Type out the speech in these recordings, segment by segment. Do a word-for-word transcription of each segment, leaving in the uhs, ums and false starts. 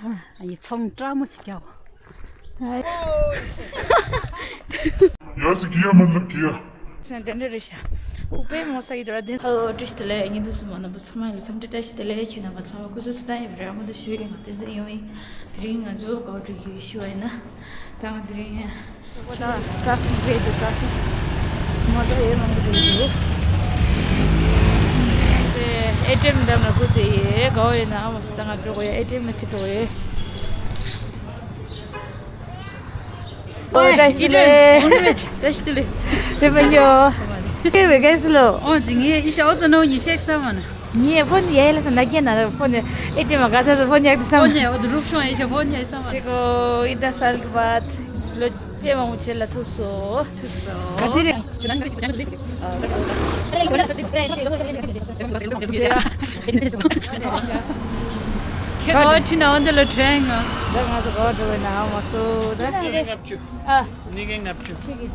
ཡིད་ཚོང་བཀྲ་མོ་ཅིག་རྒྱག་ཡ་སི་གིས་ཡ་མ་ལབ་གིས་ཡ། སེམས་དེ་འདྲ་རེད་ཤག་དབུགས་དཔེ་མོ་ས་ཡི་དོ་ར་དེ། ཨོ་བཀྲ་ཤིས་བདེ་ལེགས། ཉན་དུ་སོང་མ་རྣམ་པ་ཚང་མ་ལ་འཚམས་འདྲི་བཀྲ་ཤིས་བདེ་ལེགས། ཁྱེད་རྣམ་པ་ཚང་མ་སྐུ་གཟུགས་སུ་ད་ཡོད་རེད། ཨ་མ་དུ་ཞུ་ཡི་ང་བསྟན་འཛིན་ཡོང་ཡིན། དེ་རིང་ང་ཚོ་གའོ་ཀྲུའུ་གི་ཞུ་བ་ཡིན་ན། ད་ང་དེ་རིང་ཡ། ད་ཀྲ་ཕིག་རེད་འདུག་ཀྲ་ཕིག་མོ་ཊ་ཡོད་མང་པོ་རེད་འདུག་དེ་ཨེ་ཊི་ཨེམ་འགྲམ་ལ་སྒུག་བསྡད་ཡོད། གའོ་ཡོད་ན་ཨ་མ་སུ་ད་ང་འགྲོ་དགོས་ཡ། ཨེ་ཊི་ཨེམ་ལ་ཅིག་འགྲོ་དགོས་ཡོད། ཨོ་བཀྲ་ཤིས་བདེ་ལེགས། བཀྲ་ཤིས་བདེ་ལེགས། དེ་བ་ཡོ། ཁེ་བེ་གེ་སི་ལོ། ཨོ་ཅི་ངའི་ཨི་ཤ་ཨོ་ཙ་ནོ་ཉི་ཤེག་ས་མ་ན། ངས་ཕོན་ཡལ་ལ་ས་ན་རྒྱན་ན་ཕོན་ཨེ་ཊི་ཨེམ་ག་ས་ས་ཕོན་ཡག་དེ་ས་མ་ན། ཕོན་ཡལ་ཨོ་དུ་རུབ་ཤོང་ཨི་ཤ་ཕོན་ཡལ་ས་མ་ན། དེ་གོ་ཨི་ད་སལ་གི་བ་ལོ་པེ་མ་མུ་ཆེ་ལ་ཐུག་སོ། ཐུག་སོ། ག་ཚི་རེད། ཁྱེད་ག་བ་ཁྲིད་ན་འོན་ཏེ་ལ་ཁྲེང་ང་། ད་ང་ཚོ་ག་བ་འགྲོ་བའི་ན་མ་སོ་ད། ཨ། ནི་གེ་ལྔ་བཅུ། ཨ།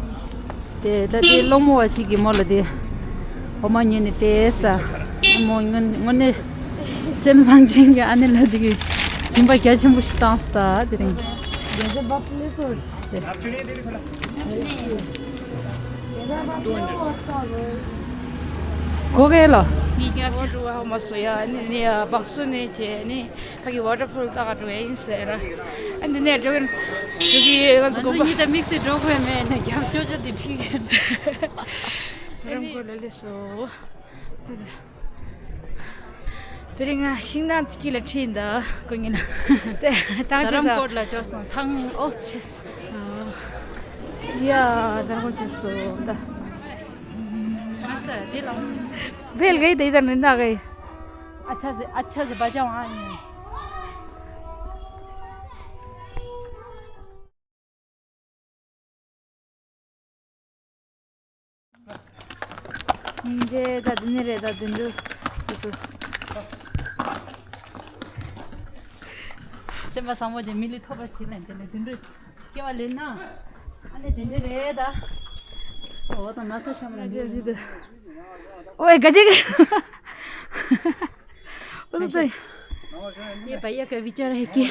དེ་ད་དེ་སློང་མོ་བ་ཞིག་གི་མོ་ལ་དེ། འོ་མ་ཉོས་ནས་སྤྲད་ས། མོ་དངོས་དངོས་གནས་སེམས་བཟང་ཅན་གྱི་ཨ་ནེ་ལ་དེ་གི་སྦྱིན་པ་རྒྱ་ཆེན་པོ་ཞིག་བཏང་ས་དེ་རིང་། གོ་གེ་ལོ། ངའི་རྒྱབ་ཆ་འགྲོ་བ་མ་སོ་ཡ་ནི་ནི་བག་སོ་ནི་བྱས་ནི་ཕ་གི་ཝ་ཊར་ཕོལ་ལྟ་ག་འགྲོ་ཡ་ཡིན་ཟེར། ཨ་འདི་ནས་འགྲོ་གི་འགྲོ་གི་ང་ཚོ་ང་ཚོ་གོམ་པ་གཉིས་ད་དམིགས་བསལ་འགྲོ་དགོས་མེད་ནས་རྒྱབ་ཅོ་ཅོ་དེ་ཁྲིད་གི་དེ་རིང་གོ་ལ་ལས་སོ། དེ་རིང་ང་ཤིང་ནགས་དཀྱིལ་ལ་ཁྲིད་འདུག་ཁོ་གཉིས་ན། དེ་ཐང་ཆད་ས། རྡ་རམ་ཀོར་ལ་འབྱོར་སོང་། ཐང་ཨོས་ཆེ་ས། ཡ་རྡ་རམ་ཀོར་ཆེ་སོང་ད། མར་ས་དེ་ལ་ཨོས་ཆེ་ས། ཕེལ་གི་དེ་ད་ནི་ན་གི། ཨ་ཆ་ཟེ་ཨ་ཆ་ཟེ་བ་ཅང་ཨ་ཡིན། སྙིང་རྗེ་ད་འདི་ནི་རེད་ད་དུད་འགྲོ། སེམས་པ་བཟང་པོ་ཅན་མི་ལུས་ཐོབ་པ་བྱེད་ལན་དེ་ནས་དུད་འགྲོ་སྐྱེ་བ་ལེན་ན། ཨ་ནི་དེ་འདྲ་རེད་ད། འོ་ད་མ་ས་ཤ་མ་ན་འདི་འདི་འདི། ओए गजे के। वो तो ये भैया का विचार है कि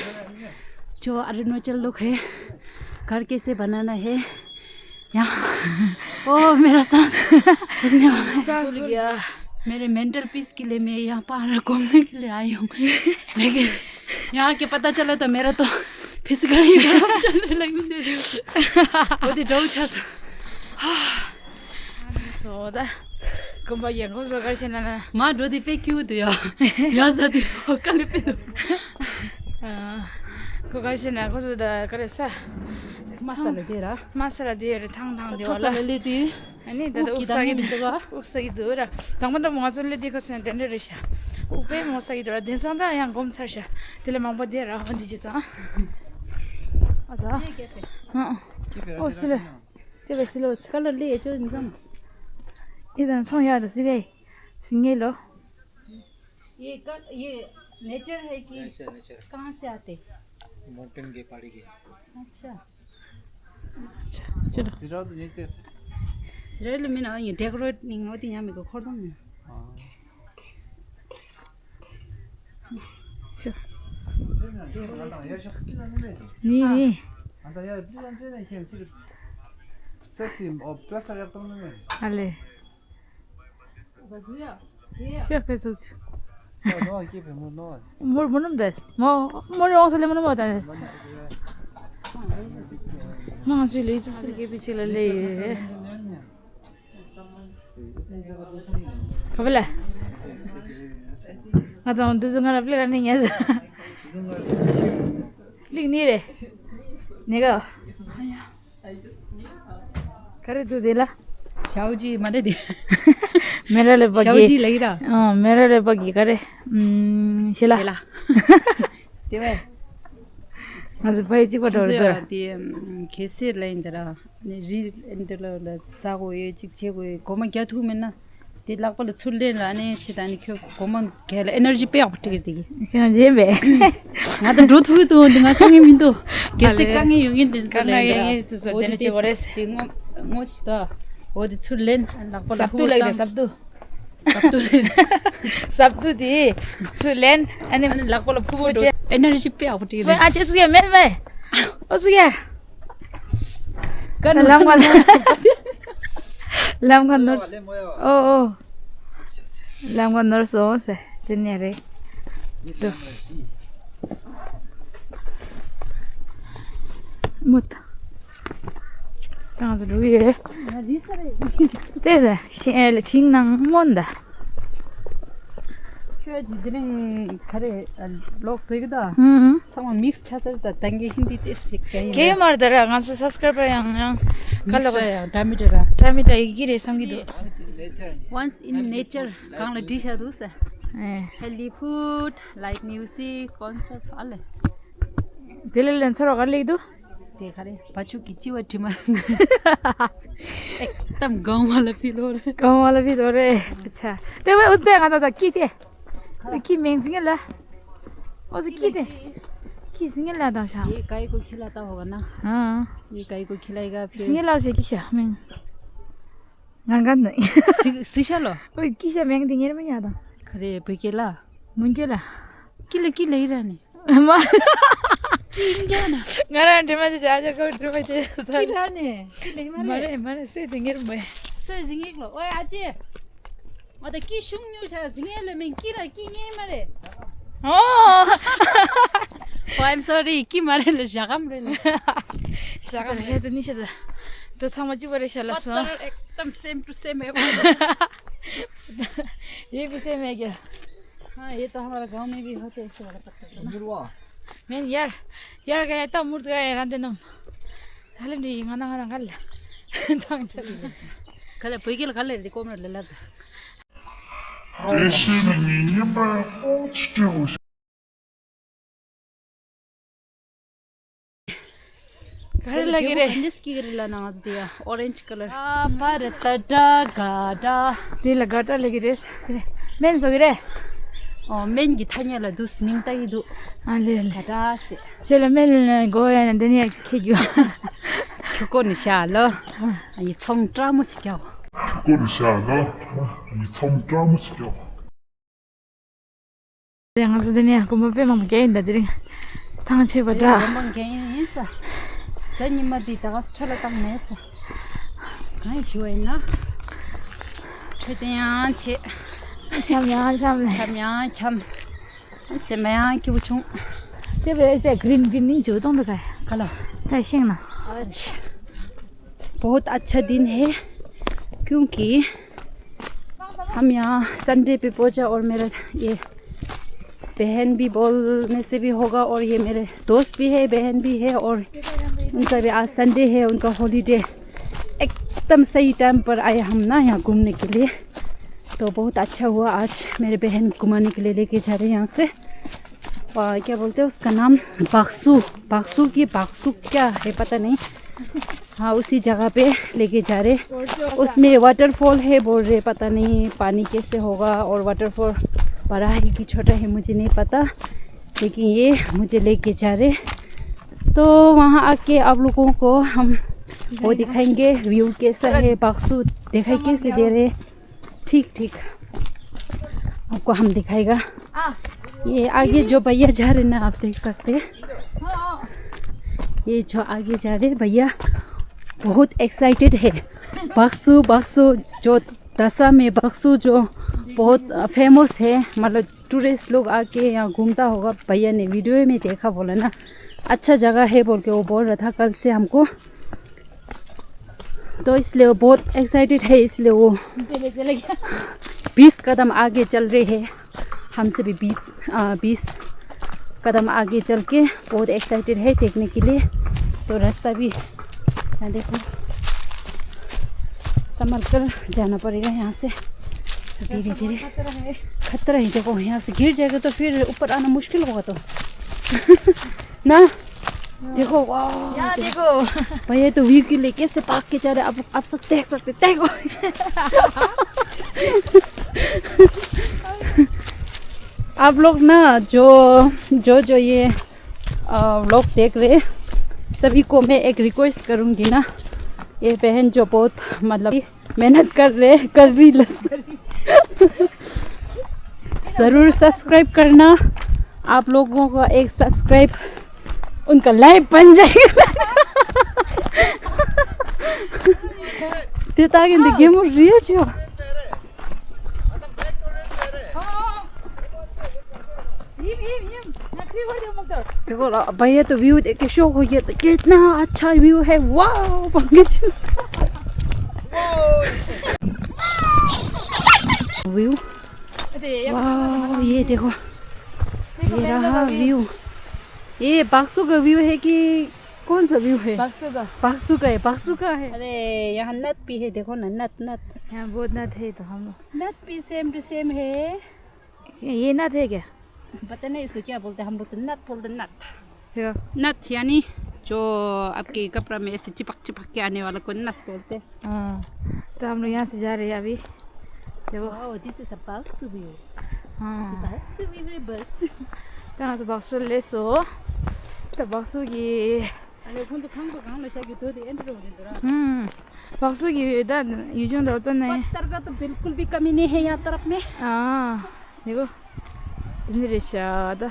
जो अरुणाचल लोग है, घर कैसे बनाना है यहाँ। ओ, मेरा सांस रुकने वाला है। भूल गया। मेरे मेंटल पीस के लिए मैं यहाँ पहाड़ घूमने के लिए आई हूँ, लेकिन यहाँ के पता चला तो मेरा तो फिजिकली खराब चलने लगी मेरी। वो तो डर था। སོ་ད། དགོན་པ་ཡན་ཁོ་སོ་གར་ཤེ་ན་ན། མ་འགྲོ་དེ་དཔེ་ཁྱིའུ་དུ་ཡ། ཡ་ཟ་དུ་ཡ་ཀ་ལེ་དཔེ་དུ། ཁོ་གར་ཤེ་ན་ཁོ་སོ་ད་ག་རེ་ས། མ་ས་ལ་དེ་ར། མ་ས་ལ་དེ་ར་ཐང་ཐང་དེ་བ་ལ། ས་ལ་ལེ་དེ། ཨ་ནི་ད་ད་དབུགས་ས་གི་འདུག་ག། དབུགས་ས་གི་འདུག་ར། དང་པོ་ད་ང་ཚོ་ལེ་དེ་ཁ་སོན་དེ་འདྲ་རེད་ཤག་དབུགས་དཔེ་མོ་ས་གི་འདུག་ར། དེང་སང་ད་ཡང་སྒོམ་ཚར་ཤག་དེ་ལས་མང་པོ་དེ་ར་ཧོན་དེ་ཅི་ཙང་། ཨ་ཙ། ཨོ་སི་ལེ། དེ་བས་སི་ལོ་སི་ཀ་ལོ་ལི་ཨེ་ཅོ་ནི་ཙམ། ཨི་དང་ཚོང་ཡག་དང་སི་རེ། སི་ངེ་ལོ། ये क- ये नेचर है कि नेचर, नेचर। कहाँ से आते? माउंटेन के, पहाड़ी के। अच्छा। अच्छा, चलो। सिरा तो नहीं थे। सिरा ले मैंने ये डेकोरेट नहीं होती यहाँ मेरे को खोल दो ना। हाँ। ནི་ནི། ཨ་ལེ། ཤེས་ཀྱི་ཚུལ། མོར་མོ་ནམ་དེ་མོ་མོ་རང་སོ་ལེ་མོ་ནམ་བ་དང་། མང་ཚུལ་ལས་ཚུལ་སྐྱེས་པའི་ཆེད་ལ་ལས་ཡོད། ག་བ་ལ། ང་དང་འདི་ཚོ་ང་ལ་ལེགས་ནི་ཉལ་ས། ལེགས་ནི་རེད། ནི་ག། ག་རེ་འདུག་དེ་ལ། ཞའོ་ཅི་མ་རེད་དེ། མེ་ར་ལེ་པ་ཞའོ་ཅི་གི། ལ་ཡི་ར། ཨ་མེ་ར་ལེ་པ་གི་ག་རེ། ཨམ་ཤེ་ལ། ཤེ་ལ། དེ་བས། ང་ཚོ་ཕ་ཡི་གཅིག་པ་འགྲོ་རེད་དོ། དེ་གེ་སེར་ལ་ཡིན་དེ་ར། ནི་རི་ཨེ་འདྲ་ལ་ལ་ཛ་གོ་ཡོད་ཅིག་བྱེད་གོ་ཡོད་གོ་མ་རྒྱ་ཐུག་མེད་ན། དེ་ལག་པ་ལ་ཚུར་ལེན་ར་ནས་ཆེ་ད་ནི་ཁྱོད་གོ་མ་གལ་ཨེ་ནར་ཇི་དཔེ་ཡག་པོ་སྤྲད་ཀྱི་དེ་གི། ཁྱོད་རྗེས་མེད། ང་ད་འགྲོ་ཐུག་གི་འདུག་འདི་ང་དཀའ་ངལ་མི་འདུག་གལ་སྲིད་དཀའ་ངལ་ཡོད་ངེས་དེ་ཚོ་དཀའ་ངལ་ཡོད་ངེས་དེ་ཚོ་དེ་འདྲ་བྱེད་དགོས་རེད། དེ་ངོ་ངོ་ཞིག་ད། འོ་དེ་ཚུར་ལེན་ལག་པ་ལ་ཟབ་ཏུ་ལེགས་རེད་ཟབ་ཏུ། ཟབ་ཏུ་ལེན། ཟབ་ཏུ་དེ་ཚུར་ལེན་ཨ་ནི་ཨ་ནི་ལག་པ་ལ་ཕུ་བོ་བྱེད། ཨེ་ནར་ཇི་དཔེ་ཡག་པོ་སྤྲད་རེད། ཨ་ཅེ་ཚུགས་ཡ་མེད་མེད། ཨོ་ཚུགས་ཡ། ཀར་ལམ་ཁ་ནོར། ལམ་ཁ་ནོར། ཨོ་ཨོ། ལམ་ཁ་ནོར་སོང་ཟེར་དེ་ནས་རེད། འདུག་མུ་ད། ང་ཚོ་འགྲོ་གི་ཡོད། ལྟས་ད་ཤིང་ཨེ་ལ་ཤིང་ནང་སྔོན་ད། ཁྱོད་ཀྱིས་དེ་རིང་ག་རེ་ལོག་ཟེར་གི་ད། ཧུམ། ཚང་མ་མིག་སི་ཆ་ཟེར་ད་ད་གིན་ཧིན་དི་ཏེ་སི་ཀྱི་ཡིན། གེ་མར་ད་ར་ང་ཚོ་སབ་སི་ཀ་རའི་བར་ཡང་ཡང་ག་ལ་བ་ཡང་འདྲ་མི་འདྲ་ར། འདྲ་མི་འདྲ་ཡི་གེ་རེད་བསམ་གི་འདུག Once in nature གང་ལ་བྲིས་བཞག་འདུག་ཟེར། ཨེ། Healthy food, live music, concert ཨ་ལེ། དེ་ལས་ལན་ཚོར་བ་ག་ལེགས་འདུག་དེ་ག་རེ་བ་ཕྱུགས་ཀྱི་ལྕི་བ་དྲི་མ། ཨེག་དམ་གང་བ་ལ་ཕི་ལོ་རེ། གང་བ་ལ་ཕི་ལོ་རེ། ཨ་ཆ། དེ་བས་འུ་དེ་ང་ད་ད་ཀི་དེ། ཀི་མེང་ཟིང་ལ། འོ་ཟི་ཀི་དེ། ཀི་ཟིང་ལ་དང་ཤ། ཡེ་ག་ཡི་གོ་ཁི་ལ་ད་ཧོ་ག་ན། ཨ། ཡེ་ག་ཡི་གོ་ཁི་ལ་ཡི་ག་ཕི། ཟིང་ལ་ཞེ་ཀི་ཤ་མེང་། ང་ག་ནི། སི་སི་ཤ་ལོ། ཨོ་ཀི་ཤ་མེང་དེ་ཉེར་མ་ཉ་དང་། ག་རེ་བོད་སྐད་ལ། མོན་སྐད་ལ། ཀི་ལ་ཀི་ལ་ཡི་ར་ནི། མ། ཀི་ཡིན་ཀྱང་ན། ང་རང་འདྲེ་མ་ཅི་ཅི་ཨ་ཅག་ག་འདྲེ་མ་ཅི་ཅི། ཀི་ར་ནི། ཀི་ལ་ཡི་མ་མ་རེད། རེད་མ་རེད་སོས་དེ་ངེར་མ། སོས་ཟིང་ངེག་ལོ་ཨོ་ཨ་ཅེ། ང་ད་ཀི་ཤུང་ཉུ་ཤ་ཟིང་ངེ་ལ་མེན་ཀི་ར་ཀི་ངེ་མ་རེད། ཨོ། Oh, I'm sorry. ཀི་མ་རེད་ལ་ཞག་གམ་རེད་ལ། ཞག་གམ་ཞག་དེ་ནི་ཤ་ཚ། དོ་ཚང་མ་གཅིག་པ་རེད་ཤ་ལ་སོ། ཨེག་དམ་སེམ་ཊུ་སེམ་ཨེ། ཡེ་བི་སེ་མེ་གི། हाँ, ये तो हमारा गांव में भी होते हैं, ऐसे वाला पत्थर ना। མེན་ཡར། ཡར་ག་ཡ་ཏ་མུར་ག་ཡ་ར་འདེ་ནམ། ཧ་ལམ་རི་ང་ན་ང་ན་ག་ལ། ཐང་ཆ་རི་ལ། ག་ལ་བོད་སྐད་ལ་ག་ལ་རི་ཀོ་མར་ལ་ལ། དེ་བཞིན་ངའི་སྙན་པ་ཧོ་ཅི་སྤྲེའུ། ག་རེ་ལ་གི་རེད། ག་འདྲས་ཀྱི་རེད་ལ་ན་ང་ཚོ་དེ་ཡ་ཨོ་རེན་ཇི་ཀ་ལར། ཨ་པ་རེ་ཏ་ཏ་ག་ཏ། དེ་ལ་ག་ཏ་ལ་གི་རེད། སྨན་བཟོ་གི་རེད། ཨོ་སྨན་གྱི་ཐ་སྙད་ལ་འདུག་མིང་ལྟ་གི་འདུག་ཨ་ལེ་ལེ། ག་ཏ་སེ། ཁྱེད་ལ་སྨན་དགོས་ཡ་ན་འདི་ནས་ཁྱེད་རྒྱུ། ཁྱོད་ཀོ་ནི་ཤ་ལོ། ཡི་ཚོང་བཀྲ་མོ་ཞིག་རྒྱག་ཁྱོད་ཀོ་ནི་ཤ་ལོ། ཡི་ཚོང་བཀྲ་མོ་ཞིག་རྒྱག་དེ་ང་ཚོ་འདི་ནས་དགོན་པ་དཔེ་མང་པོ་རྒྱག་ཡིན་ད་དེ་རིང་། ཐང་ཆད་པ་འདྲ། དགོན་པ་རྒན་ཡིན་ས། གཟའ་ཉི་མ་འདི་ད་ག་སེ་འཕྲོ་ལ་བཏང་མེད་ས། གང་ཡིན་ཞུ་བ་ཡིན་ན། འཕྲོད་བསྟེན་ཡང་བྱེད། འཁྱམ་ཡང་འཁྱམ་ལ། འཁྱམ་ཡང་འཁྱམ། སེམས་པ་ཡང་སྐྱིད་པོ་བྱུང་། དེ་བས་དེ་གྲིན་གྲིན་ནི་འཇུ་གཏོང་དུ་ག་ག་ལ། ད་ཤེང་ན། ཨ་ཆི། बहुत अच्छा दिन है, क्योंकि हम यहाँ संडे पे पहुँचा और मेरा ये बहन भी बोलने से भी होगा और ये मेरे दोस्त भी है, बहन भी है और उनका भी आज संडे है, उनका हॉलीडे। एकदम सही टाइम पर आए हम ना यहाँ घूमने के लिए, तो बहुत अच्छा हुआ। आज मेरे बहन घुमाने के लिए लेके जा रहे हैं यहाँ से। आ, क्या बोलते हैं उसका नाम? बाक्सू। बाक्सू की बाक्सू क्या है पता नहीं। हाँ, उसी जगह पे लेके जा रहे। उसमें वाटरफॉल है बोल रहे, पता नहीं पानी कैसे होगा और वाटरफॉल बड़ा है कि छोटा है मुझे नहीं पता, लेकिन ये मुझे लेके जा रहे। तो वहाँ आके आप लोगों को हम वो दिखाएंगे व्यू कैसा है, बाक्सू दिखाई कैसे दे रहे। ठीक ठीक, आपको हम दिखाएगा। ये आगे जो भैया जा रहे ना, आप देख सकते हैं। ये जो आगे जा रहे भैया बहुत एक्साइटेड है। बाक्सू, बाक्सू जो दसा में बाक्सू जो बहुत फेमस है, मतलब टूरिस्ट लोग आके यहाँ घूमता होगा। भैया ने वीडियो में देखा बोला ना, अच्छा जगह है बोल के वो बोल रहा था कल से हमको। तो इसलिए वो बहुत एक्साइटेड है, इसलिए वो बीस कदम आगे चल रहे हैं। हमसे भी बीस, आ, बीस कदम आगे चल के बहुत एक्साइटेड है देखने के लिए। तो रास्ता भी यहाँ देखो, संभल कर जाना पड़ेगा यहाँ से धीरे धीरे। खतरा है, देखो यहाँ से गिर जाएगा तो फिर ऊपर आना मुश्किल होगा। तो ना देखो, वाह, यहाँ देखो। भैया तो व्यू के लिए कैसे भाग के जा रहे हैं, आप, आप सब देख सकते, देखो। आप लोग ना जो जो जो ये व्लॉग देख रहे, सभी को मैं एक रिक्वेस्ट करूँगी ना, ये बहन जो बहुत मतलब मेहनत कर रहे, कर रही लस, जरूर सब्सक्राइब करना। आप लोगों का एक सब्सक्राइब उनका लाइफ बन जाएगा। तेरे ताकि दिखे मुझे रियल छियो। देखो ना भैया, तो व्यू देख के शौक हो गया, तो कितना अच्छा व्यू है। वाओ, पंकज। व्यू। वाओ, ये देखो, ये रहा व्यू। ये बाक्सो का व्यू है कि कौन सा व्यू है? बाक्सो का। बाक्सो का है, बाक्सो का है। अरे, यहाँ नथ भी है, देखो ना, नथ, नथ। यहाँ बहुत नथ है तो हम लोग। नथ भी सेम टू सेम है। ये नथ है क्या? पता नहीं इसको क्या बोलते हैं, हम लोग तो नथ बोलते, नथ। क्या? नथ यानी जो आपके कपड़ा में ऐसे चिपक चिपक के आने वाला को नथ बोलते हैं। हाँ, तो हम लोग यहाँ से जा रहे हैं अभी। देखो। Wow, this is a box view। हाँ। Box view है, box। तो यहाँ से बाक्सो ले सो। तो बाक्सो की अरे, ཁོང་ཚོ་ཁང་པ་གང་ལ་བཞག་རྒྱུ་དོ་དེ་ཨེ་འདྲ་རེད་འདུག་ར། ཧུམ། བག་སུ་གི་ད་ཡུལ་ལྗོངས་འདྲ་བོ་ད་ནི། पत्थर का तो बिल्कुल भी कमी नहीं है यहाँ तरफ में। हाँ, देखो। དེ་ནི་རེད་ཤག་ད།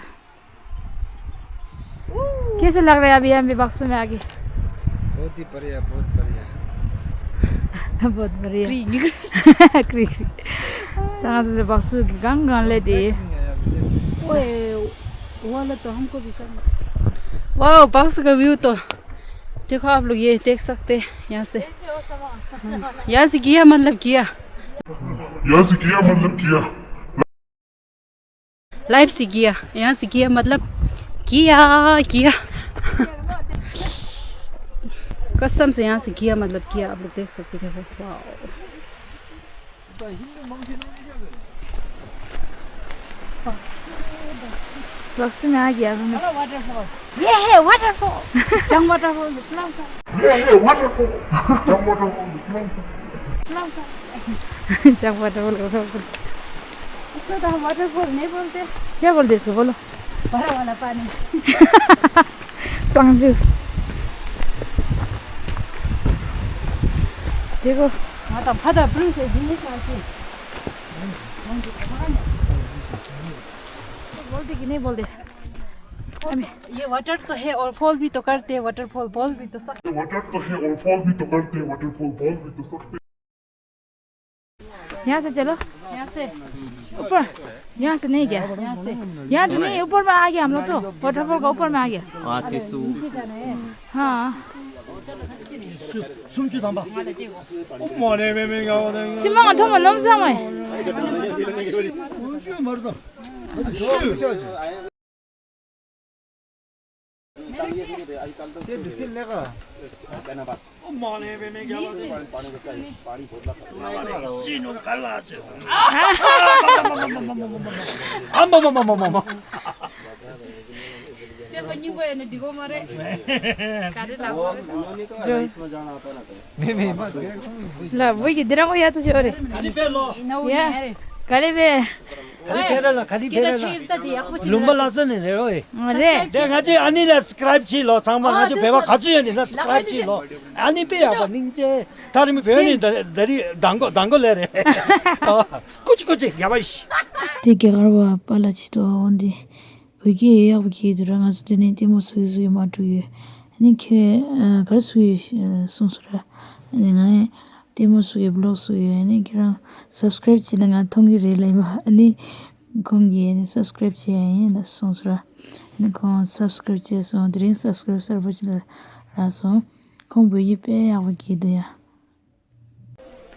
कैसे लग रहा है अभी यहाँ पे बक्सू में आके? बहुत ही बढ़िया, बहुत बढ़िया। बहुत बढ़िया। क्री, क्री। ད་ང་ཚོ་བག་སུ་གི་གང་གང་ལས་དེ། ओए, वो वाला तो हमको भी करना। वाओ, बक्सू का व्यू तो देखो आप लोग, ये देख सकते हैं यहाँ से। यहाँ से किया मतलब किया। यहाँ से किया मतलब किया। लाइफ से किया, यहाँ से किया मतलब किया, किया। कसम से यहाँ से किया मतलब किया, आप लोग देख सकते हैं। वाओ। बक्सू में आ गया हूँ मैं। ये है वाटरफॉल। जंग वाटरफॉल, ये है वाटरफॉल। जंग वाटरफॉल, जंग वाटरफॉल। इसको तो हम वाटरफॉल नहीं बोलते। क्या बोलते इसको, बोलो? भरा वाला पानी। संजू। देखो। हाँ, तो फटा प्रिंस है, जिंदगी का। बोलते कि नहीं बोलते? ये वाटर तो है और फॉल भी तो करते हैं, वाटरफॉल बोल भी तो सकते। वाटर तो है और फॉल भी तो करते हैं, वाटरफॉल बोल भी तो सकते। यहाँ से चलो। यहाँ से। ऊपर। यहाँ से नहीं गया। यहाँ से। यहाँ से नहीं, ऊपर में आ गया हम लोग तो। वाटरफॉल का ऊपर में आ गया। हाँ। སུམ་ཅུ་ཐམ་པ། ཨོ་མ་ནེ་མེ་མེ་ག་བ་དང་། སི་མ་ང་ཐོ་མ་ནོམ་ས་མ། སེམས་པ་སྙིང་པོ་ཡིན་ན་འགྲིག་གོ་མ་རེད། ག་རེ་ལབ་དགོས་རེད། ལ་བུ་གི་འདི་རང་ཡ་ཏུ་ཤོར་རེད། ཡ། ག་ལེ་བེ། ག་ལེ་བེ་ར་ལ་ག་ལེ་བེ་ར་ལ། ལུང་པ་ལ་ས་ནས་རེད་རོ་ཨེ། རེད། དེ་ང་ཚོས་ཨ་ནི་ལ་སི་ཀ་རབ་བྱེད་ལོ། ཚང་མ་ང་ཚོ་བོད་པ་ག་ཚོད་ཡོད་ནི་ན་སི་ཀ་རབ་བྱེད་ལོ། ཨ་ནི་དཔེ་ཡག་པ་སྙིང་རྗེ། ད་རིང་བོད་ནི་ད་རིང་མདང་དགོང་མདང་དགོང་ལས་རེད། ཀུ་ཅི་ཀུ་ཅི་ཡ་བ་ཤི། དེ་རྒྱ་གར་བ་པ་ལ་ཅི་ཏོ་འོན་ཏེ། བོད་སྐད་ཡག་པོ་སྐྱེས་འདུག་ར། ང་ཚོ་དེ་ནས་ལྟད་མོ་སུ་ཡིས་སུ་ཡིས་མ་འགྲོ་ཡོད། ཨ་ནི་ཁྱེད་ག་རེ་སུ་ཡིས་གསུངས་སོ་ར། ཨ་ནི་ང་ལྟད་མོ་སུ་ཡིས་བི་ལོག་སུ་ཡིས། ཨ་ནི་ཁྱེད་རང་སབ་སི་ཀ་རབ་བྱས་ན་ང་མཐོང་གི་རེད་ལབ་ཡིན་པ། ཨ་ནི་ཁོང་གིས་ཨ་ནི་སབ་སི་ཀ་རབ་བྱས་ཡ་ཡིན་ལ་གསུངས་སོ་ར། ཨ་ནི་ཁོང་སབ་སི་ཀ་རབ་བྱས་སོང་། དེ་རིང་སབ་སི་ཀ་རབ་གསར་པ་ཅིག་ལ་རག་སོང་། ཁོང་བོད་ཡིག་དཔེ་ཡག་པོ་སྐྱེས་འདུག་ཡ།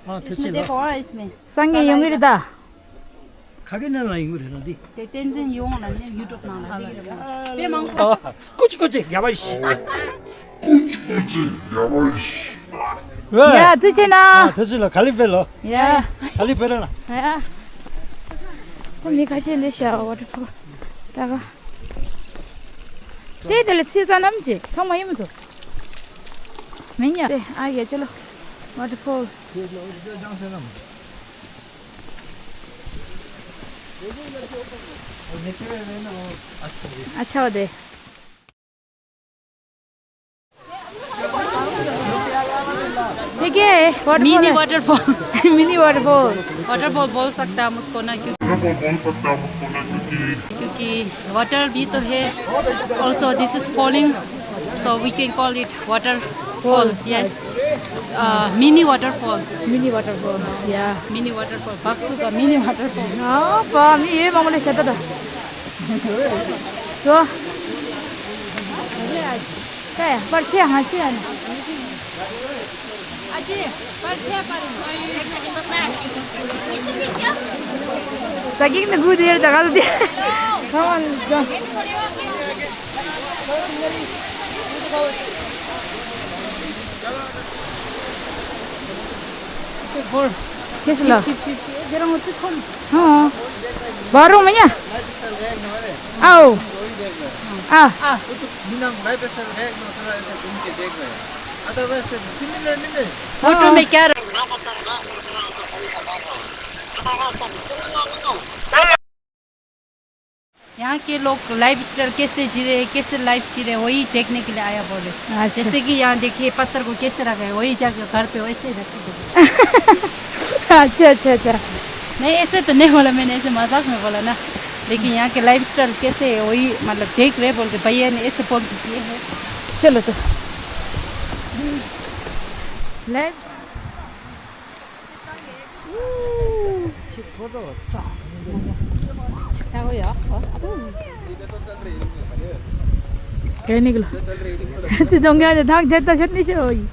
हाँ, तो इसमें चलो। देखो, हाँ, इसमें। संगे काला ཡོང་གི་རེད་ད། ཁ་གི་ནང་ལ་ཡོང་གི་རེད་ན་འདི། དེ་བསྟན་འཛིན་ཡོང་ལ་ནི་ཡུ་ཊུབ་ནང་ལ་འདི་རེད་མ། དཔེ་མང་པོ། ཀུ་ཅི་ཀུ་ཅི་ཡ་བ་ཤི། ཀུ་ཅི་ཀུ་ཅི་ཡ་བ་ཤི། ཡ་ཐུགས་རྗེ་ཆེ་ན། ཐུགས་རྗེ་ཆེ་ལ་ག་ལེ་བེ་ལོ། ཡ། ག་ལེ་བེ་ར་ལ། ཡ། ད་མི་ཁ་ཤས་ལས་ཤ་བ་ཊར་ཕོལ། ད་ག་དེ་དེ་ལ་ཚིག་ཙམ་ནམ་ཅི་ཐོག་མ་ཡིན་མི་ཚོ། མིན་ཡ། དེ་ཨ་ཡ་ཅི་ལོ། ཝ་ཊར་ཕོལ། ཨ་ཆ་བ་དེ། དེ་ ये waterfall मिनी है। Waterfall। Mini waterfall। Waterfall बोल सकता हम उसको ना, क्योंकि बोल सकता हम उसको ना, क्योंकि क्योंकि वाटर भी तो है। Also this is falling, so we can call it waterfall. Yes. Mini waterfall. Mini waterfall. Yeah. Mini waterfall. Baksu का mini waterfall. हाँ, पा, मी ये मामले शता था। तो, क्या है? पर छः हाँ छः है ना। Taking the good air, the other day. Come on, go. Kes la? हाँ। बाहरों में क्या? आओ। आ। फोटो में क्या रख- यहाँ के लोग लाइफस्टाइल कैसे जी रहे हैं, कैसे लाइफ जी रहे हैं, वही देखने के लिए आया बोले। अच्छा। जैसे कि यहाँ देखिए, पत्थर को कैसे रखा है, वही जगह घर पे वैसे ही रखा है। अच्छा, अच्छा, अच्छा। नहीं, ऐसे तो नहीं बोला मैंने, ऐसे मजाक में बोला ना। लेकिन यहाँ के लाइफस्टाइल कैसे है, वही मतलब देख रहे बोल के भैया ने ऐसे बोल के किए हैं। चलो तो। लाइफ कहने के लिए। तो दंगा दे धाक जत्ता छत नहीं से होई।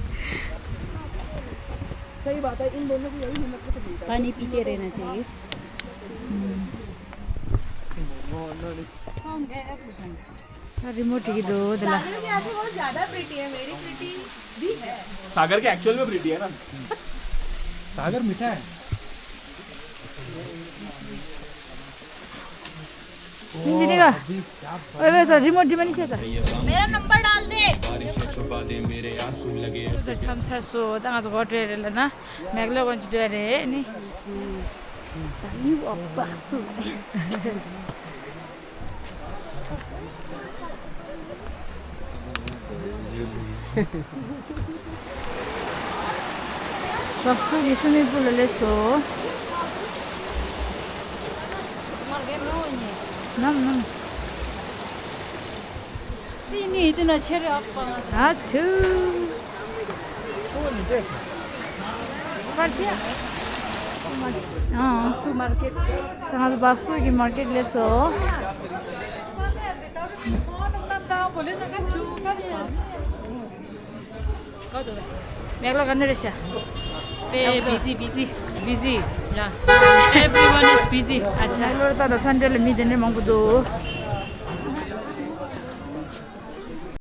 सही बात है, इन दोनों को यही हिम्मत से मिलता है। पानी पीते रहना चाहिए। रिमोट की दो दिला। सागर की आंखें बहुत ज्यादा प्रिटी है, मेरी प्रिटी भी है। सागर के एक्चुअल में प्रिटी है ना। सागर मीठा है। मिंजनी का। ओए, ओए, सर, रिमोट डी मनी से था। मेरा नंबर डाल दे। छुपा दे मेरे आंसू लगे ऐसे। छम छा सो, तंग आज गोटे रे लेना। मेघला गंज डरे रे, नी। तनी वो बक्सु। Baksu ki swimming pool le so. Nam, nam. Sini itu na chere apa? Achu. Baksu market. Tanga baksu ki market le so. Meghla करने रहे। Busy busy. बिजी। या। Everyone is busy. अच्छा। मेघला त सन्डेले मिल्दैन मङ्गु दो।